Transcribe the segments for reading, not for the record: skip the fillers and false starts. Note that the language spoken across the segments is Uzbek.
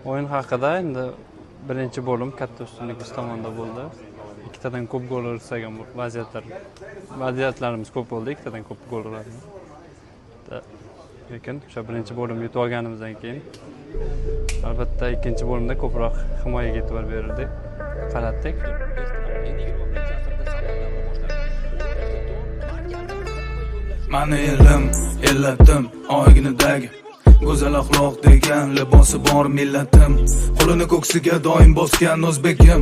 O'yin haqida endi birinchi bo'lim katta ustunlik biz tomonda bo'ldi. Ikkitadan ko'p gol ursak ham vaziyatlarimiz ko'p bo'ldi, ikkitadan ko'p gol uradi. Lekin o'sha birinchi bo'lim yutib olganimizdan keyin albatta ikkinchi bo'limda ko'proq himoyaga e'tibor berildik, qaratdik. Mani elim, ellatim, oyginidagi go'zal axloq degan libosi bor millatim, qo'lini ko'ksiga doim bosgan o'zbekim.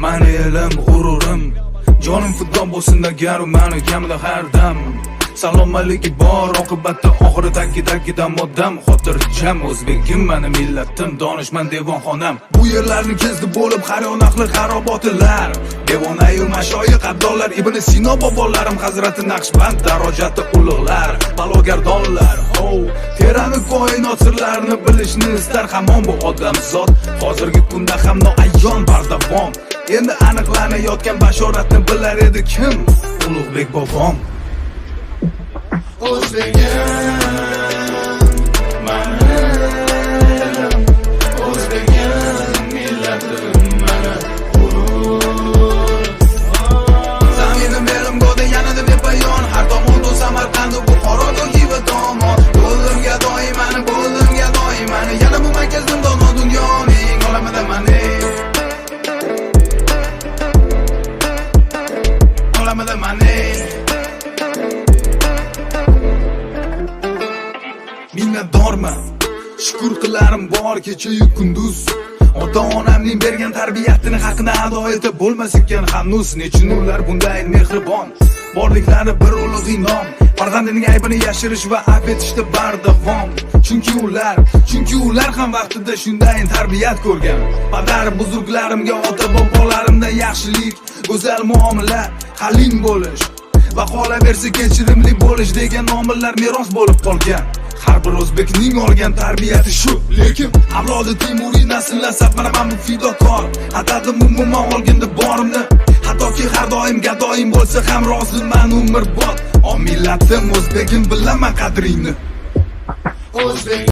Mani elim, g'ururim, jonim fido bo'lsin agar mani kamida har dam salomatligi bor, oqibatda oxiri tagidagi odam xotirjam. O'zbekim mani millatim, donishmand devonxonam. Bu yerlarni kezdi bo'lib har yon ahli xarobotilar, devonayu mashoyiq abdollar, Ibn Sino bobolarim, Hazrati Naqshband darojati ulug'lar, balogardonlar. Ho, terani koinot sirlarini bilishni istar hamon bu odamzod. Hozirgi kunda ham noayon bardavom. Endi aniqlanayotgan bashoratni bilar edi kim? Ulug'bek bobom. O'zbegim, mani elim, o'zbegim, millatim, mani g'urur. Zaminim elim go'da yanada bepayon, har tomonda Samarqand, Buxoro, Xiva tomon. Bo'ldim gadoyman, bo'ldim gadoyman, yana bu markazim dono dunyoning olamida mani. Olamida mani. Minnatdorman, shukur qilarim bor kecha-yu kunduz. Ota-onamning bergan tarbiyatini haqini ado etib bo'lmas ekan hanuz. Nechun ular bunday mehribon, borliklari bir ulug' inom. Farzandining aybini yashirish va afv etishda bardavom. Chunki ular ham vaqtida shunday tarbiyat ko'rgan. Padar buzrukolarimga, ota bobolarimdan yaxshilik, go'zal muomala, halim bo'lish va qolaversa kechirimli bo'lish degan omillar meros bo'lib qolgan. Har bir o'zbekning olgan tarbiyati shu. Lekin avlodi Temuriy nasllar safmanaman bu fidokor. Atadim umuman olganda borimni. Hattoki har doim gadoyim bo'lsa ham roziman umrbod. O millatim o'zbegim, bilaman qadringni. O'zbek.